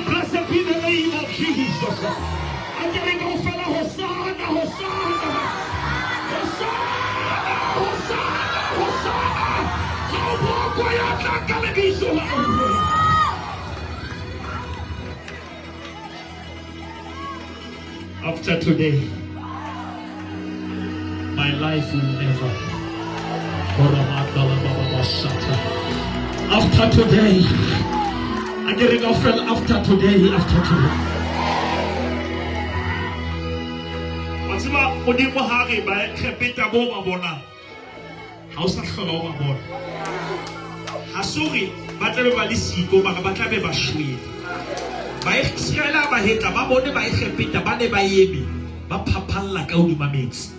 Blessed be the name of Jesus. A ke re kaofela Hosanna, Hosanna. Hosanna, Hosanna, Hosanna. Ha o bokwa ya tla ka lebitso la Morena. After today, my life will never. After today, a ke re kaofela after today, after today. Wa tseba Modimo ha re Baegepeta bo ba bonang, ha o sa hlola o ba bona. Ha se hore ba tla be ba le siko, mara ba tla be ba shwele. Baiseraele ha ba hetla ba bone Baegepeta ba ne ba eme ba phaphalla ka hodima metsi.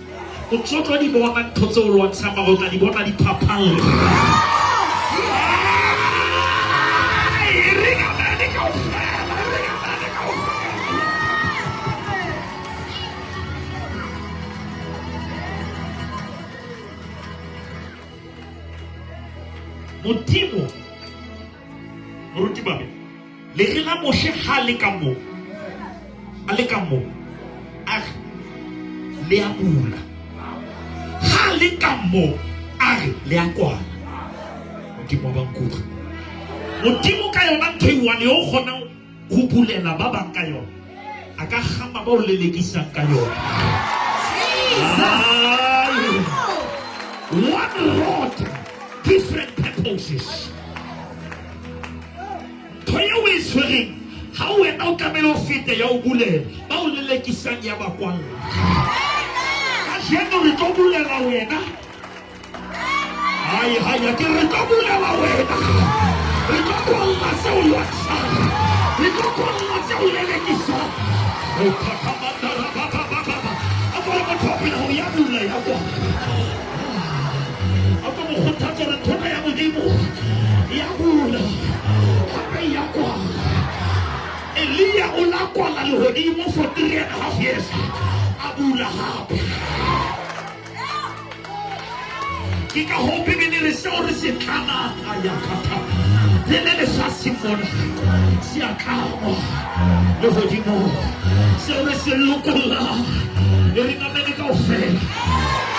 O ntso tlo di bona ntho tse o lwantshang mara o tla di bona di phaphalla. Ai, re ka mane kaofela, re ka mane kaofela. Modimo, moruti Babe, lere la Moshe ha le ka mo, a le ka mo, a re, le a bula. Ha le ka mo, a re, le a kwala. Modimo wa ba nkutlwa. Modimo ka yona ntho e one o kgonang go bulela ba bang ka yona, a ka gama ba o lelekisang ka yona. One rod, different purposes. Ntho eo o e tshwereng ha wena o tlamehile o fete ya o bulela, ba o lelekisang ya ba kwalla. Kajeno re tlo bulela wena. Hai, hai, ke re tlo bulela wena. Re tlo kwalla seo lwantshang. Re tlo kwalla seo lelekisang. O phakhamandara ba ba ba ba ba. A ko re motho wa pele gore ya bula ya kwala. A ko mo kgothatsa gore nthona ya Modimo ya bula gape ya kwala. Elia o la kwala lehodimo for 3.5 years. A bula gape. Ke ka hoo Bibele re seo re se tlamang a ya khatha le le lefatsheng mona se a tlangwa legodimong seo re se lokollang e re namele kaofela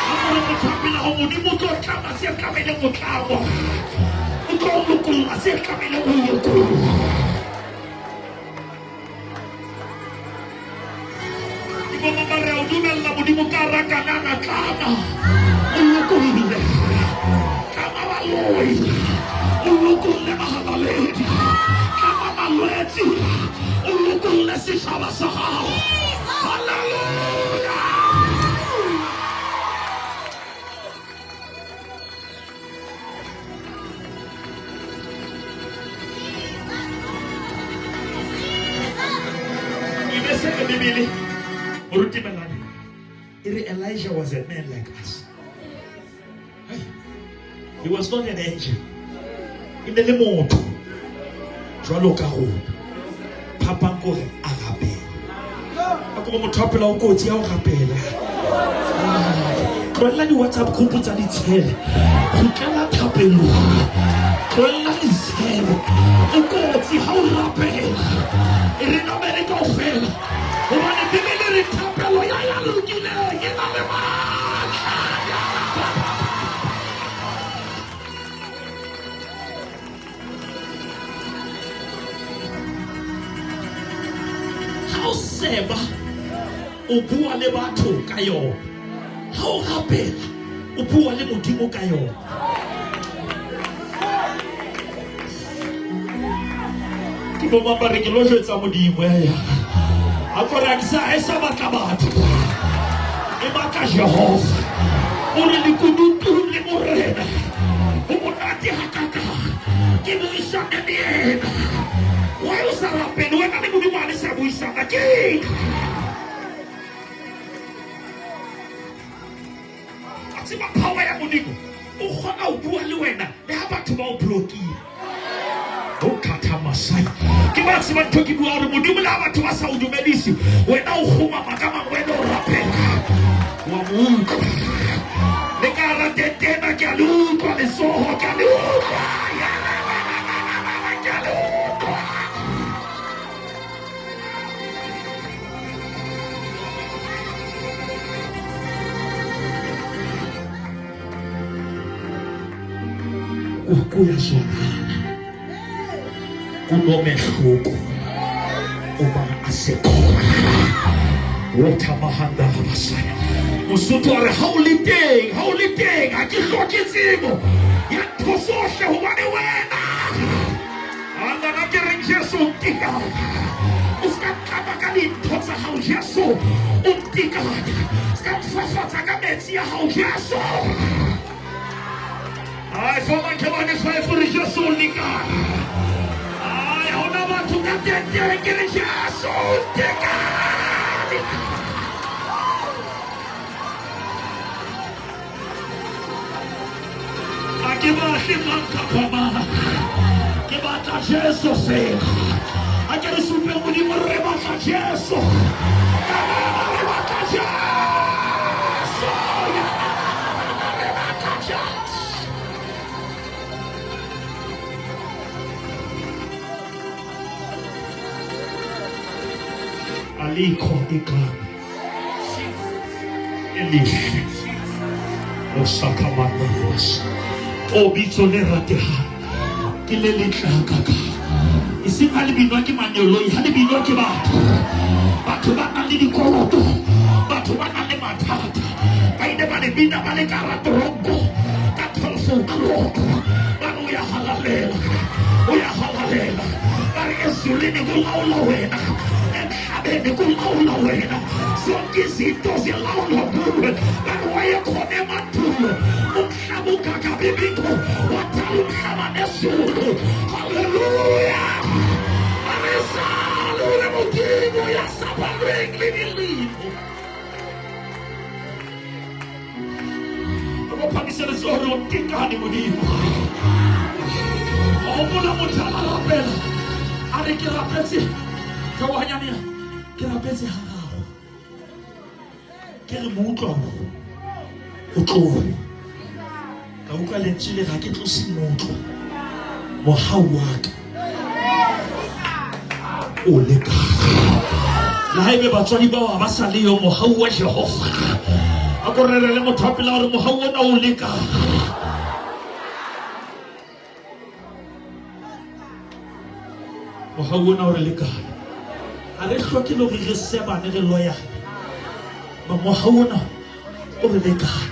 a gore motho a pela go Modimo o tlo tlama se tlameleng go tlangwa o tlo lokolla se tlameleng go lokollwa. Ke bo mama re a o dumella Modimo ka ra Kanana tlama o lokolle tlama baloi o lokolle bahalaledi tlama malwetsi o lokolle setšhaba sa gago haleluya. Bibele moruti Melanie e re Elijah was a man like us. Hey, he was not an angel. E ne le motho jwalo ka rona. Phapang kore a rapela. A kore motho a phela o kotsi ya ho rapela. Tlohella di-WhatsApp group tsa ditshele. Kgutlela thapelong. Tlohella ditshele. O kotsi ha o rapela. E re namele kaofela. Hobane Bibele re thapelo ya ya lokileng e na le matla. Ha o seba o bua le batho ka yona, ha o rapela o bua le Modimo ka yona. Ke bo mang ba re ke lo jwetsa Modimo ya a ko re a ke sa e sa batla batho e batla Jehova o re lekunutu le morena ho monate hakakang ke buisane le yena why o sa rapele wena le Modimo ha le sa buisana ke eng a tseba power ya Modimo o kgona ho bua le wena le ha batho ba o blockile o khatha masai ke ba tseba ntho ke bua gore Modimo le ha batho ba sa o dumedise wena o kgomama ka mangwele o rapela wa mo utlwa le ka hara tentena ke a le utlwa letsoho ke a le utlwa ke a le utlwa. Kuyazwakala kunomehluko uma asekhona. Wothamahanda rabasaya. Mosotho a re ha o le teng, ha o le teng, ha ke hloke tsebo ya ntho tsohle hobane wena. Angana ke reng Jesu o ntekane. O ska ntlama ka dintho tsa hao Jesu o ntekane. Se ka mfafatsa ka metsi ya hao Jesu. Ai, fo makhelwane five re Jesu o lekane. Ai, ha hona batho ka tenteng ke re Jesu o ntekane. Ha ke batle mang kapa mang, ke batla Jesu fela. Ha ke re supe Modimo re batla Jesu. Ka nama re batla Jesu. Ya nama re batla Jesu. Alikho igama elihle osakhamanelwas o bitso le ratehang ke le letle hakakang e seng ha le binwa ke mangeloi ha le binwa ke batho batho ba nang le dikoloto batho ba nang le mathata ba ile ba le bina ba le ka hara toronko ka 12 o'clock ba re o ya halalela o ya halalela ba re ezulwini kulawula wena emhlabeni kulawula wena zonke izinto zilawulwa kuwe kanti wayekhona emandulo umhlaba ungakabibikho wadala umhlaba nezulu haleluya arizalule modimo ya sa balweng le dilimo o phamise letsoho re o tekane modimo o gopola motho a rapela a re ke rapetse theoganyane ke rapetse ga gago ke re moutlwa o tloge ka utlwa lentswe le ga ke tlose moutlwa mogau wa ka o lekane le ga ebe batswadi bao ga ba sa le yo mogau wa jehova a ko rerele motho wa pela gore mogau ona o lekane mogau ona o re lekane ga re hloke le gore re sebane re loyane ba mogau ona o re lekane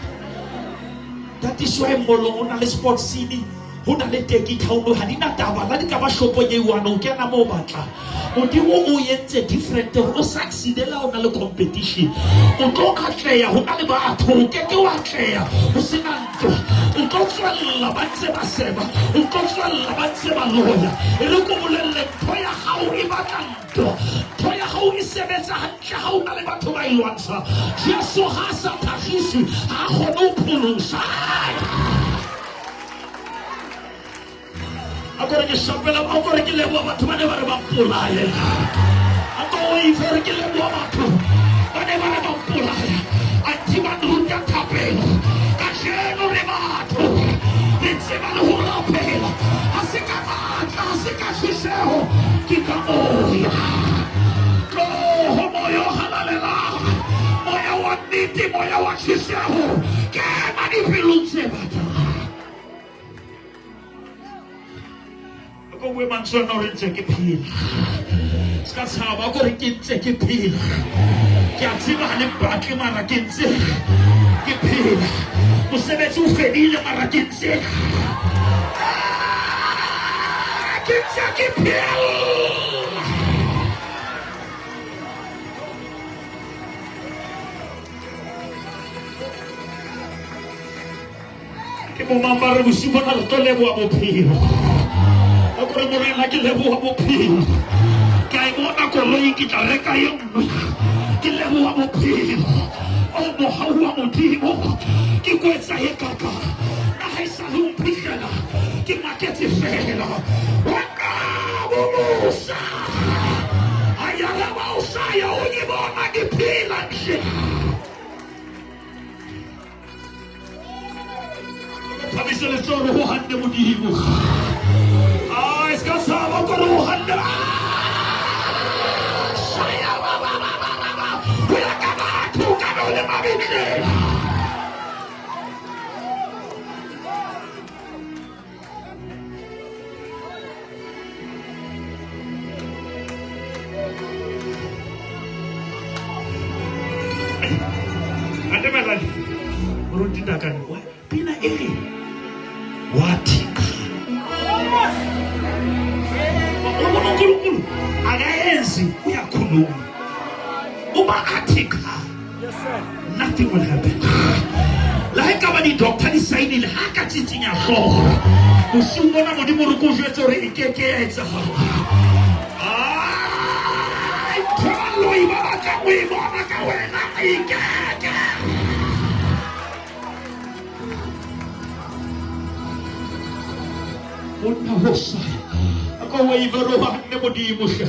tatisoe molong o na le sport scene go na le teki town ga di na taba la di ka ba shopong e one o kena mo o batlang modimo o entse different gore o succeede la o na le competition o tlo atleya go na le batho o keke wa atleya o sena ntwa o tlo tswelela ba ntse ba seba o tlo tswelela ba ntse ba loya e re ko bolelele ntho ya gago e batla ntwa ntho ya gago e sebetsa hantle ga o na le batho ba e lwantsha jesu ga a sa tlhagise ga a kgone go pholosa a kore ke šapela a kore ke leboa batho ba ne ba re ba mpolaye a ko o itse gore ke leboa batho ba ne ba re ba mpolaya anthe ba nruta thapelo kajeno re batho re tseba le go rapela ga se ka maatla ga se ka tšhešego ke ka moya tlogo moya o galalelang moya wa nnete moya wa tšhešego kena dipelong tse batho ko bue mantswe ana gore ntse ke phela se ka tshaba ko re ke ntse ke phela ke a tseba ga le batle mara ke ntse ke phela mosebetsi o fedile mara ke ntse ke ntse ke phela Ke bomang ba re bosiu bona re tlo leboa bophelo. Ka kore morena ke leboa bophelo. Ke a e bona koloi ke tla reka ye nngwe. Ke leboa bophelo. O mogau wa Modimo ke kwetsa ye kaka. Na ga e sa le o mphitlhela ke maketse fela. Wa ka bomosa. Ayalaba o saya o ke bona ke phela nje. Thabise letsogo go ganne modimo a e se ka tshaba kore go ganne shaya ba ba ba ba ba ba go ya ka batho ka be o le mabitleng. Atemelane moruti Dakane wa pina e re wathi cha. UNkulunkulu akayenzi uyakhuluma. Uma athi cha nothing will happen. La e ka ba di-doctor di saenile ha ka tsitsinya hlooho bosiu bona modimo re ko jwetse gore e ke ke ya etsagala. Ai, ntho e baloi ba batlang go e bona ka wena e keke. Monna hosaya a ko wave ro ba nne modimo hle.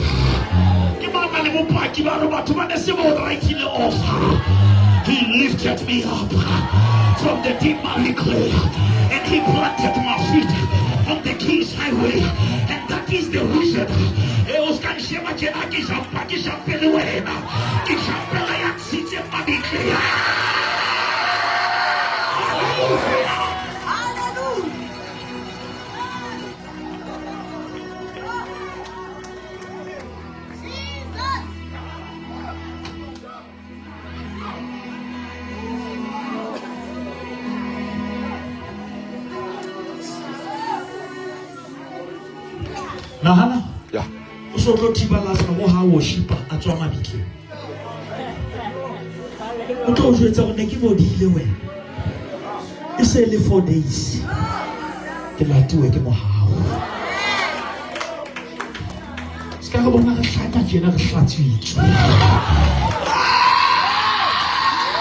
Ke ba na le bopaki ba re batho ba ne se bo writile off. He lifted me up from the deep miry clay and he planted my feet on the king's highway and that is the reason. E o ska nsheba tjena ke jampa ke jampe le wena ke jampela ya ntshitseng mabitleng. Hallelujah. Nahana ya o so tlo thiba Lazaro ha worshipa a tswa mabitleng. O tlo o jwetsa gore ne ke bodile wena. E se le 4 days. Ke latiwe ke mohau. Se ka re bona re hlaka tjena re hlatswitswe.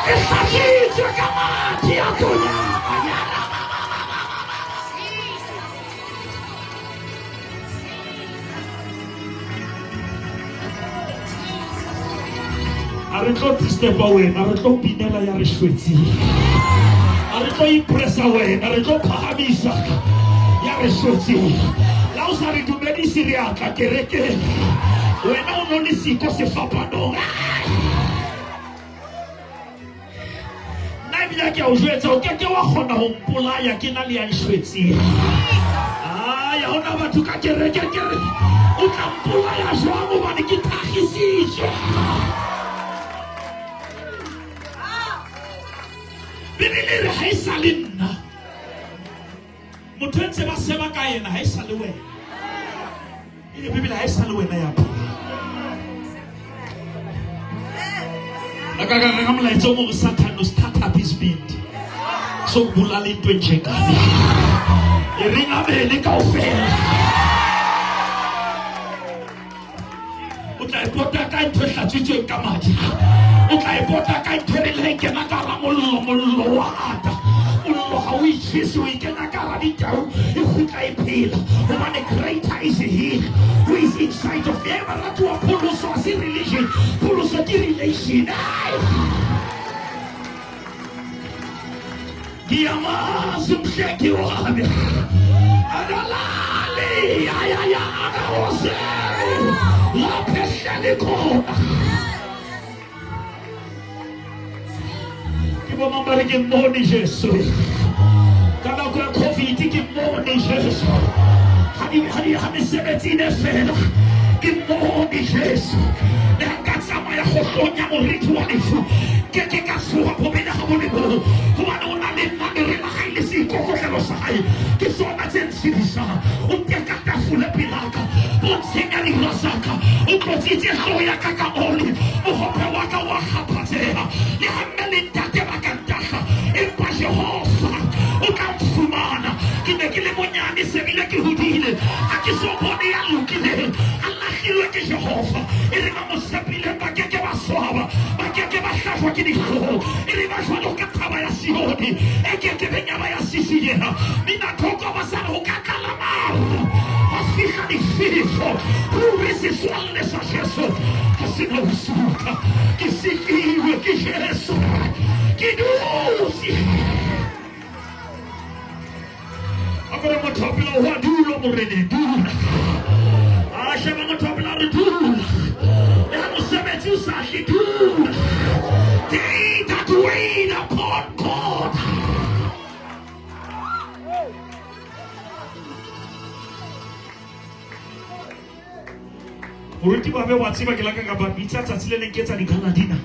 Re hlatswitswe ka madi a konyana. A re tlo disturba wena, re tlo binela ya re shwetseng. A re tlo impressa wena, re tlo phahamisa ya re shwetseng. La o sa re dumedise re a tla kerekeng. Wena o no le siko sefapanong. Nna ebile ke a o jwetsa o keke wa kgona go mpolaya ke na le ya nšwetseng. Ai, ha ona batho ka kereke ke re o tla mpolaya jwang gobane ke thagisitswe. Bibele e re ha e sa le nna. Motho e ntse ba seba ka yena ha e sa le wena. E re Bibele ha e sa le wena ya phela. A ka ka ka molaetsa o mo re Satan o sithatha isibindi sokubulala into enjengami. E reng amene kaofela. O tla e pota ka ntho e hlatswitsweng ka madi. O tla e pota ka ntho e rileng kena ka hara mollo, mollo wa ata. Mollo ha o itjhese, o e kena ka hara ditau, e kgutla e phela. Hobane greater is he who is inside of me. Baratuwa, pholoso ha se religion, pholoso ke relation. Ai! Ngiyamazi umhlengi wami. Akalali, ayaya, akawozeli. Lapho ehleli khona. Ke bo mang ba re ke mmone Jesu. Ka nako ya COVID ke mmone Jesu. Ha di ha di ha mesebetsi e ne fela. Ke mmone Jesu. Le ha nka tsamaya kgohlong ya moriti wa lefu. Ke ke ka tshoha bobe le ha bo le bong. Hobane o na le nna lere la hae le seikokotlelo sa hae. Ke sona tse ntshedisang. O teka tafole pelaka. Pontsheng ya dira tsa ka. O tlotsitse hlooho ya ka ka oli. Mohope wa ka wa kgaphatseha. Le ha mme le ntate ba ka ntahla, empa Jehova o tla mfumana. Ke ne ke le monyane, se bile ke hodile. Ha ke so bone ya lokileng a lahlilwe ke Jehova. E re ba mo tshepileng ba ke ke ba swaba, ba ke ke ba hlajwa ke dihlong. E re ba jwalo ka thaba ya Sione e ke ke beng ya ba ya sisinyeha. Minathoko ba sa re ho ka tlala maru, hwa fihla difefo. Ruri setswalle sa Jesu ha se na ho sutha. Ke sikilwe ke Jesu, ke dutse. A kore motho a pela ho a dula moreneng, dula. A sheba motho a pela re dula. Le ha mosebetsi o sa hle dula. They that wait upon God. Moruti ba be wa tseba ke la ka ka ba bitsa tsatsi le leng ke etsa dikgaladina.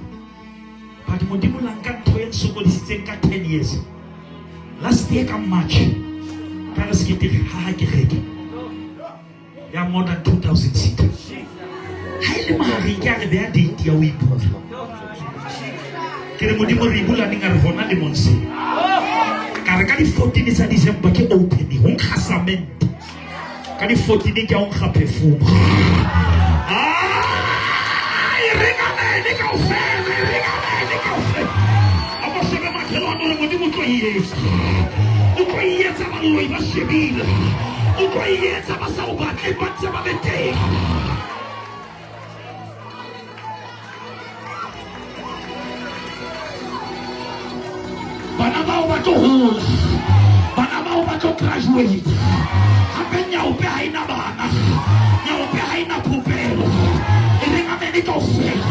But Modimo la nka ntho e nsokodisitseng ka 10 years. Last year ka March ka re sekete ha ha kereke ya more than 2000 seater. Ha e le mahareng ke a re beha date ya ho e bula. Ke re Modimo re e bula neng a re hona lemong se. Ka re ka di 14 tsa December ke opening ho nkga cement. Ka di 14 ke a o nkga perfume. Ah, e reng amen kaofela, e reng amen kaofela. A ko shebe makhelwane hore Modimo o tlo e etsa. O tlo e etsa baloi ba shebile. O tlo e etsa ba sa o batleng ba ntse ba le teng. Bana bao ba tlo hola, bana bao ba tlo graduate. Hape nyaope ha ena bana, nyaope ha ena popelo. E reng amene kaofela.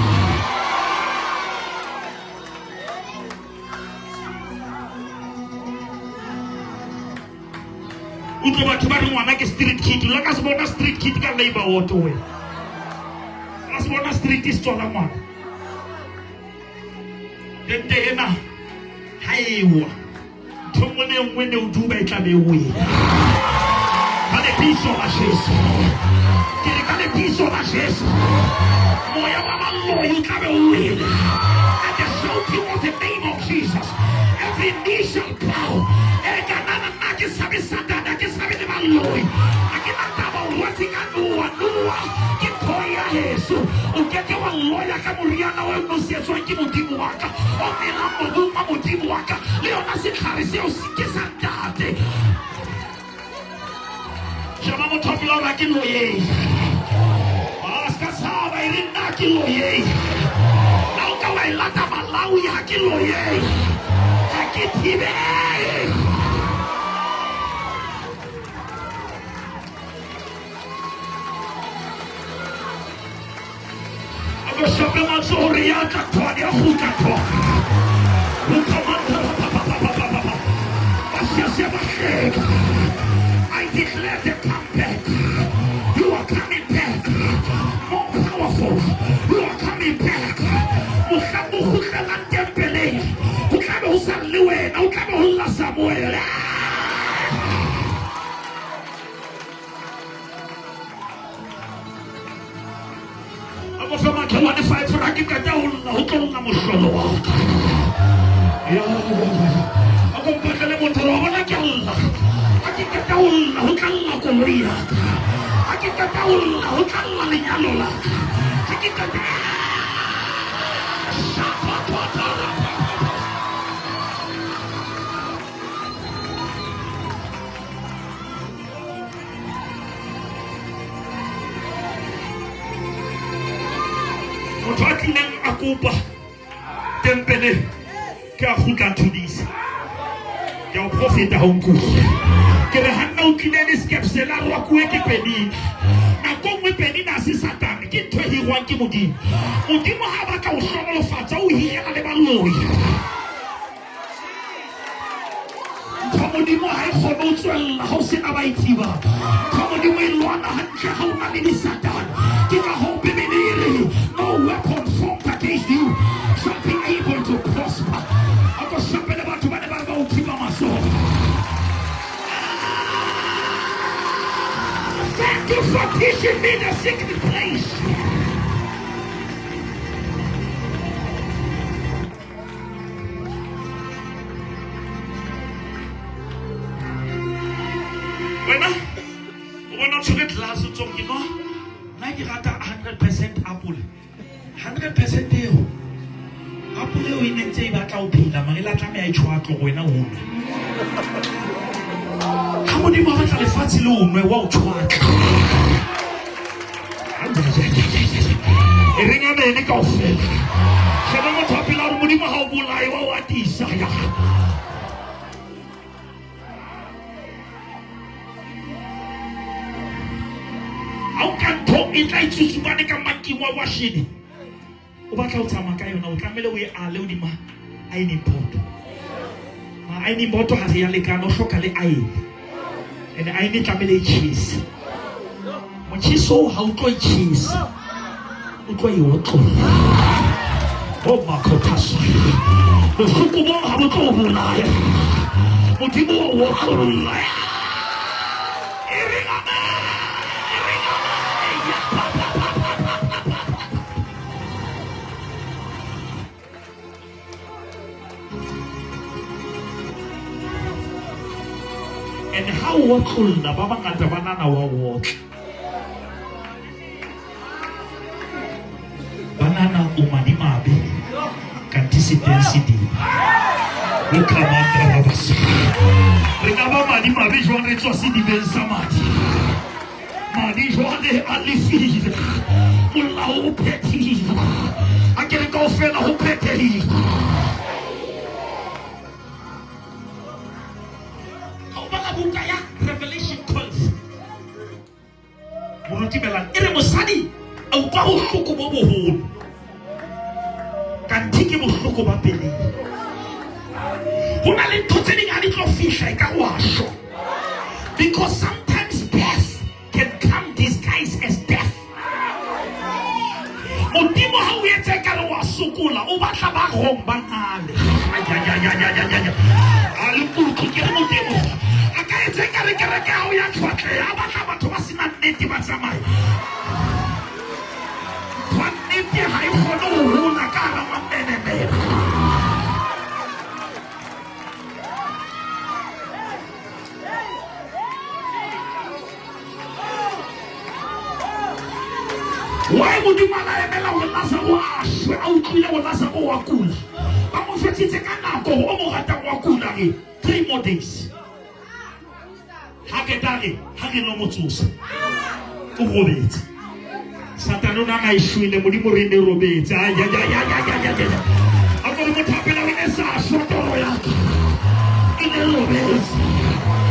Utlwe batho ba re ngwana ke street kid, la ka se bona street kid ka labor ward wena. Ka se bona street se tswala ngwana. Tente ena ha ewa ntho nngwe le nngwe ne o duba e tla be e wele. Ka lebitso la Jesu. Ke re ka lebitso la Jesu. Moya wa baloi o tla be o wele. At the shouting of the name of Jesus, every knee shall bow. E ka nana nna ke sabe Satane, ke sabe le baloi. Ha ke na taba o rwetse ka noa, noa ke ntho ya heso. O ke ke wa loya ka moriana o nosetswang ke Modimo wa ka, o melang mobung wa Modimo wa ka. Le yona setlhare seo ke sa ntate. Sheba motho wa pela gore ke loyeng. A se ka tshaba e re nna ke loyeng. Na o ka wa e lata Malawi ha ke loyeng. Ha ke thibele. A ko shape matsoho re ya tla thwane ya kgutla thwane. Ho tsamantha pa pa pa pa pa pa pa. Ba sese ba hleka. I declare the comeback. You are coming back more powerful. You are coming back. Mohlang o kgutlelang tempeleng, ho tla be ho sa lle wena, ho tla be ho lla Samuel. A mo fe makhelwane five ra ke qeta ho lla ho tlo lla mohlolo wa ka. Ya a ko mpatlele motho wa bona ke a lla. Ha ke qeta ho lla ho tla lla koloi ya ka. Ha ke qeta ho lla ho tla lla lenyalo la ka. Ha ke qeta Motho a tlileng a kopa tempele ke a kgutla thudisa ke a o profeta ha o nkutlwe ke re hanna o tlile le skepsela rwakuwe ke penina nako nngwe penina a se satane ke ntho e hirwang ke modimo modimo ha a batla ho hlonolofatsa o hirela le baloi Ntho Modimo ha e kgone ho tswella ha o se na ba e thibang. Ntho Modimo e lwana hantle ha o na le disatane. Ke ka hoo Bibele e re no weapon formed against you shall be able to prosper. A ko shapele batho ba ne ba re ba o thiba matsoho. Thank you for teaching me the secret place. Wena o bona o tshwere glass o tsong ke nwa nna ke rata 100 percent apple 100 percent eo apole eo e ne ntse e batla ho phela mare la tlameha e tjhwatle gore wena o nwe ha modimo a batla lefatshe le o nwe wa o tjhwatla E reng amene kaofela. Sheba motho wa pela gore Modimo ha o bolaye wa o atisa. Ya. Ha o ka ntho e tla itshusumane ka making wa washene. O batla ho tsamaya ka yona o tlamehile o e ale hodima ironing board. Ma ironing board ha re ya lekana o hloka le iron. And iron e tlamehile e tjhese. Motjheso oo ha o tlo e tjhesa. o tlo e otlolla. O makhothasa. Bohloko bo ga bo tlo bolaya. Modimo wa o otlolla. E reng amen. E reng amen. Ya pa pa pa pa pa pa pa. And ha o otlolla ba bangata ba nana wa otla. Banana o madimabe kanti se teng sediba. O khamanta ba basa. Re ka ba madimabe jwang re tswa sedibeng sa madi. Madi jwale a lefile. Molao o phethile. A ke re kaofela ho phethehile. Ha o bala buka ya Revelation 12 moruti Belang e re mosadi a utlwa bohloko bo boholo kanthe ke bohloko ba peleng. Ho na le ntho tse ding ha di tlo fihla e ka wa shwa. Because sometimes birth can come disguised as death. Modimo ha o etse ka re wa sokola, o batla ba gong ba ngale. A le kutlwe ke re Modimo a ka etse ka re kereke ya hao ya tshwatleha, a batla batho ba sena nnete ba tsamaye. Ntho ya nnete ha e kgone ho hola ka hara mamenemene. Why Modimo a la emela gore Lazaro a shwe a utlwile gore Lazaro wa kula? Ba mo jwetsitse ka nako gore o mo ratang wa kula re three more days. Ha ke ta re ha re no mo tsosa. O robetse. Satane o nana e shwele Modimo re ne robetse. Ay ay ay ay ay ay ay. A ko re motho a pela o ne sa shwa toro ya ka. E ne robetse.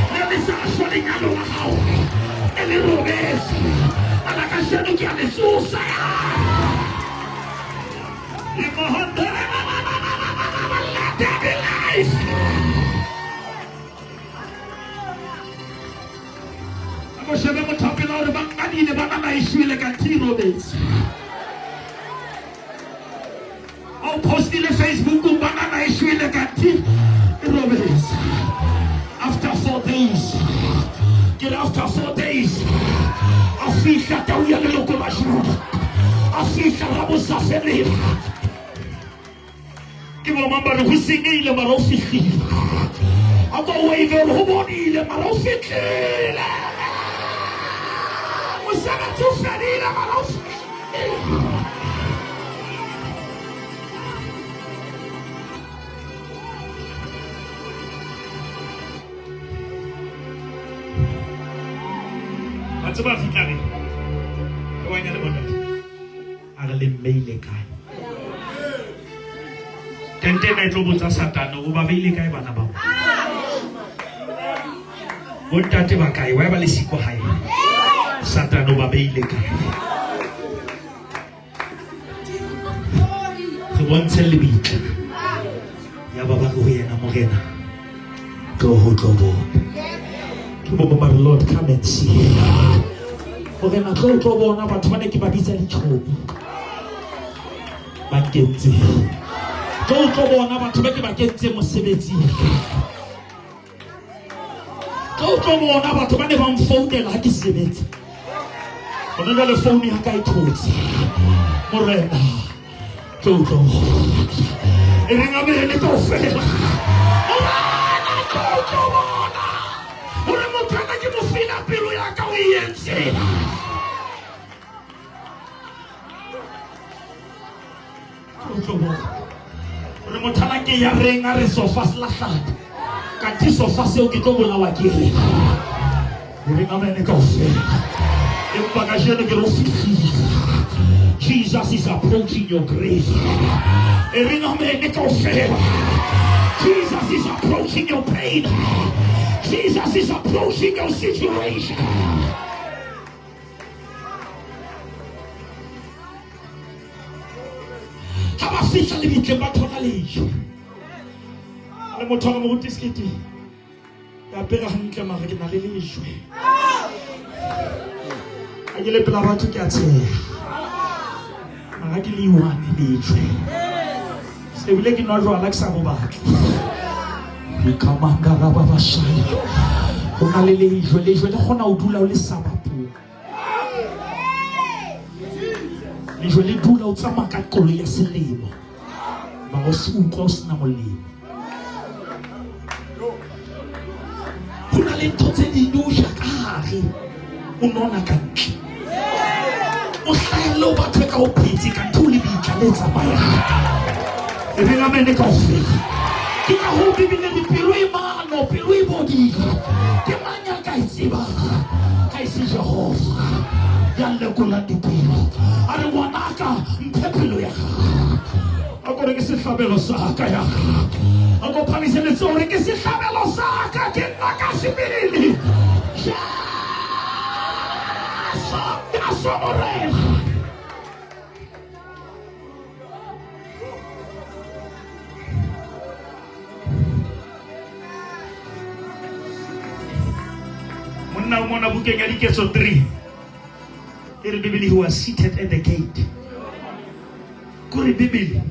Ne le sa shwa lenyalo la gago. E le robetse. Ala ka sheno ke a le tsosa. Let there be life. Ako shebe motho a pela gore ba ngadile ba nana e shwele ka thi robetse. A o postile Facebookong ba nana e shwele ka thi e robetse. After 4 days, ke re after 4 days, a fihla tau ya leloko la Juda, a fihla rabosafeleng. Ke bo mang ba re go senyehile mara o fihlile? A ko wave gore go bodile mara o fihlile. Mosebetsi o fedile mara o fihlile. Ba tseba fihla re. Ke wanya le bontate. A re le mmeile kae? Tente ena e tlo botsa Satane o ba beile kae bana bao? Bontate ba kae? Wa ba le siko hae? Satane o ba beile kae? Re bontshe lebitla. Ya ba ba re ho yena morena. Tlo ho tlo bona. Ke bo ba re Lord come and see. Morena tlo tlo bona batho ba ne ke ba bitsa ditjhomi. Ba nkentse. Tlo tlo bona batho ba ke ba kentse mosebetsing. Tlo tlo bona batho ba ne ba mfounela ha ke sebetsa. Hona jwale founu ya ka e thotse. Morena tlo tlo bona. E reng a mele kaofela. Morena tlo tlo bona. Hore motho ana ke mo fila pelo ya ka o e entseng. Tlo tlo bona. Hore motho ana ke ya reng a re sofa se lahlane. Kanthe sofa seo ke tlo bolawa ke eng. E reng amen kaofela. Empa kajeno ke re o fihlile. Jesus is approaching your grave. E reng amen kaofela. Jesus is approaching your pain. Jesus is approaching your situation. Ha ba fihla lebitleng ba thola lejwe. A re motho a re moruti Sekete, ke apere hantle mara ke na le lejwe. Ha ke le pela batho ke a tsheha. Ga ke le iwane lejwe. Ebile ke nwa jwala ke sa bo batle. Ikamanga ra ba bashaya. Go na le lejwe, lejwe le kgona go dula o le sabapong. Lejwe le dula o tsamaya ka koloi ya selemo. Mara o se utlwa o sena molemo. Go na le ntho tse ding di o ja ka gare, o nona ka ntle. O hlahelle o batho ka o phetse kanthe o lebitla le tsamayang. E reng amene kaofela. Ke ka hoo Bibele re pelo e mano, pelo e bodile. Ke mang ya ka e tsebang ha e se Jehova ya lekolang dipelo? A re ngwanaka mphe pelo ya gago. A ko re ke sehlabelo sa ka ya. A ko phamise letsoho re ke sehlabelo sa ka ke nna ka sebele. Jesu, Jesu Morena. Monna o mona bukeng ya Diketso 3 e re Bibele he was seated at the gate. Kore Bibele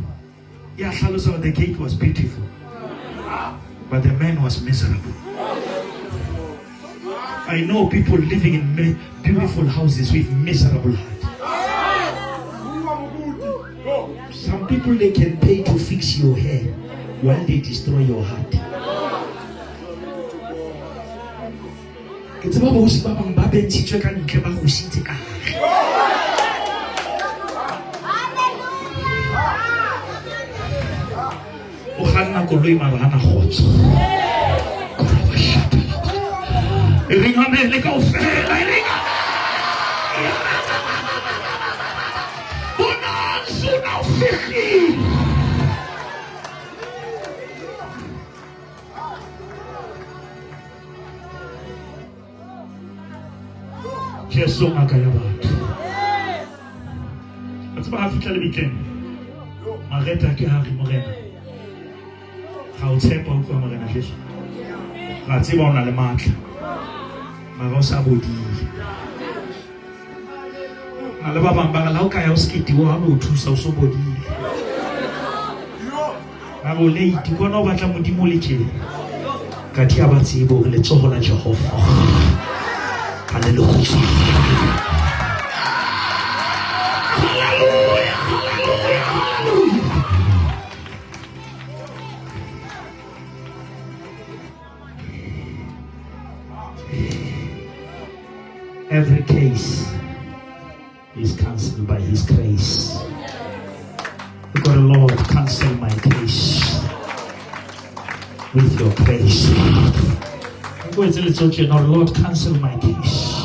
ya hlalosa gore the gate was beautiful but the man was miserable. I know people living in beautiful houses with miserable heart. Some people they can pay to fix your hair while they destroy your heart. Ke tseba bosi ba bangwe ba bentshitswe ka ntle ba gositse ka gare. O kganna koloi mara ga na kgotso. E reng amele kaofela, e reng Bonang sona o fihlile. Jesu ngaka ya batho. A tseba ha fihla lebitleng. Mareta ke ha re morena. Ga o tshepa utlwa morena Jesu. Ra tseba o na le matla. Mara o sa bodile. Na le ba bang ba re la o ka ya o sekete o ha o thusa o so bodile. Ba re o late, kona o batla Modimo le tje. Kathe ha ba tsebe hore letsoho la Jehova ha le lekgutshwane. Hallelujah, hallelujah, hallelujah. Every case is cancelled by His grace. God, Lord, cancel my case with your grace. Go and tell the Lord, cancel my case.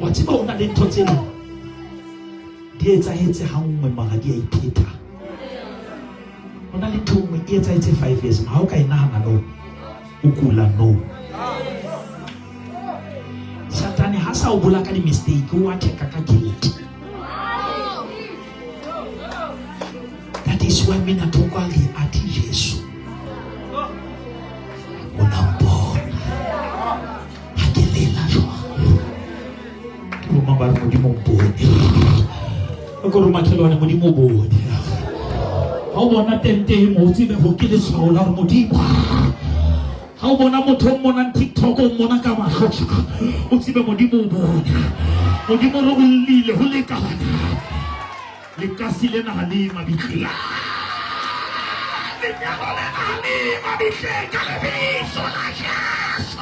Wa tseba o na le ntho tse ding di etsahetse ha nngwe mara di a iphetha. O na le ntho nngwe e etsahetse 5 years ma ha o ka e nahana no o kula no. Satane ha sa o bola ka di-mistake o attack-a ka guilt. That is why mina thoko a re athi Jesu o na mpona ha ke lela jwalo. Ke bo mang ba re Modimo o mpone. O ko re makhelwane Modimo o bone. Ha o bona tente e mo o tsebe ho ke letshwao la hore Modimo Ha o bona motho o mmonang TikTok o mmona ka mahlo o tsebe Modimo o bone. Modimo re o llile ho lekana. Lekasi lena ha le mabitleng. Lenyalo lena ha le mabitleng ka lebitso la Jesu.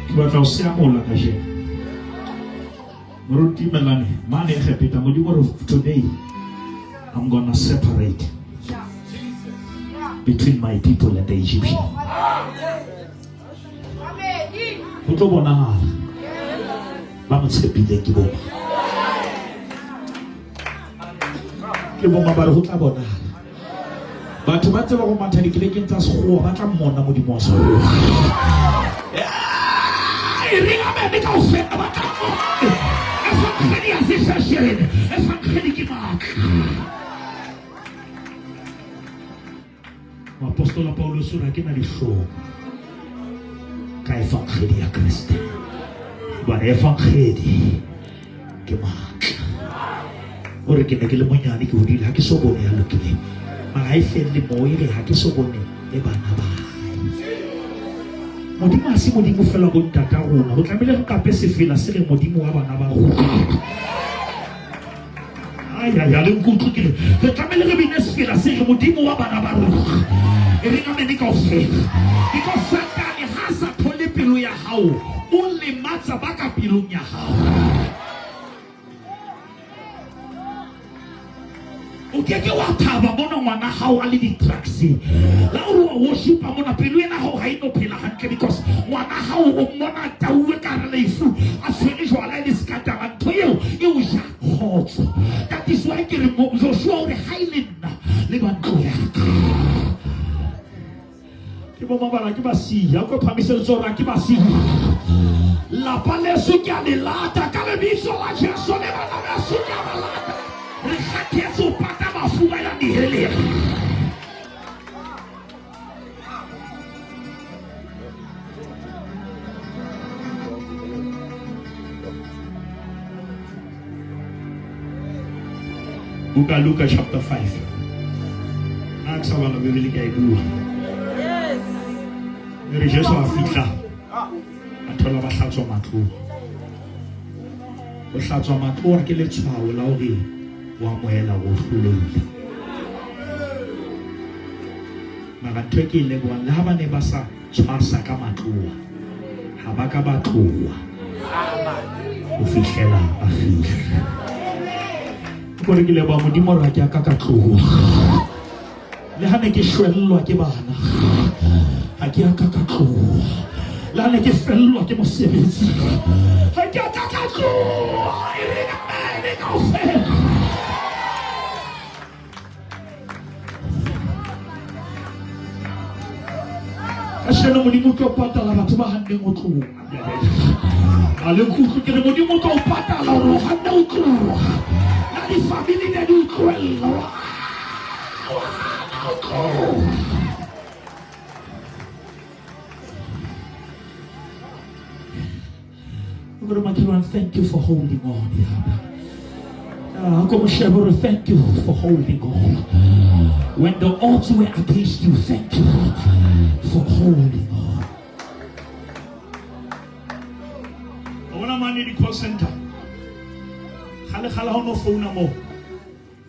Ke batla go seamola kajeno. Moruti Melane, mane Egepeta, Modimo re today I'm gonna separate between my people and the Egyptian. Go tlo bonagala ba mo tshepileng ke boma. Ke boma ba re go tla bonagala. Batho ba tseba go matha dikerekeng tsa sekgowa ba tla mmona Modimo wa sekgowa. E reng amene kaofela ba tla mo. Efangeli ha se fashion, efangeli ke matla. Moapostola Paulus o re ke na dihlong ka efangeli ya Kriste. Hobane efangeli ke matla. O re ke ne ke le monyane ke hodile ha ke so bone ya lokileng. Mara ha e felle moo e re ha ke so bone le bana ba hae. Modimo ha se Modimo fela bo ntata rona. Ho tlamehile re kape sefela se re Modimo wa bana ba rona. Ai ai ai le nkutlwe ke re re tlamehile re bine sefela se re Modimo wa bana ba rona. E reng amene kaofela. Because Satane ha sa thole pelo ya hao, o lematsa ba ka pelong ya hao. O ke ke wa thaba mona ngwana hao a le di-drugseng la gore wa worshipa mona pelo ena gago ga e no phela gantle because ngwana hao o mmona a tauwe ka re lefu a tshwere jwala e le sekatana ntho eo e o ja kgotso. That is why ke re Joshua o re ga e le nna le ba ntlo ya ka. Ke bo mabala ke basiya ko phamise letsoho ra ke basiya. Lapa leso ke a le lata ka lebitso la Jesu le bana beso ke a ba lata. Re kgathetse ho pata bafu ba ya diheleng. Buka Luka chapter 5. Na ke sa bala Bibele ke a e bua. Yes. E re Jesu a fihla a thola ba hlatswa matloa. Go hlatswa matloa ke letshwao la hore o amohela go hlolehile. Mara ntho e ke e lebohang le ha ba ne ba sa tshwasa ka matloa ha ba ka ba tloha ho fihlela a fihla. Kore ke leboha Modimo hore ha ke a ka ka tloha. Le ha ne ke shwellwa ke bana ha ke a ka ka tloha. Le ha ne ke fellwa ke mosebetsi ha ke a ka ka tloha. E re amen kaofela. Kasheno Modimo o tlo patala batho ba hanneng ho tloha. A le nkutlwe ke re Modimo o tlo o patala hore o hanne ho tloha. Na di-family ne di o tlohella wa hana ho tloha. Gore makhelwane, thank you for holding on. Ah, ko moshebe hore thank you for holding on. When the odds were against you, thank you for holding on. O bona mane di-call center kgale kgale ha o no founa moo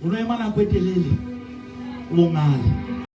o no ema nako e telele o bo ngale.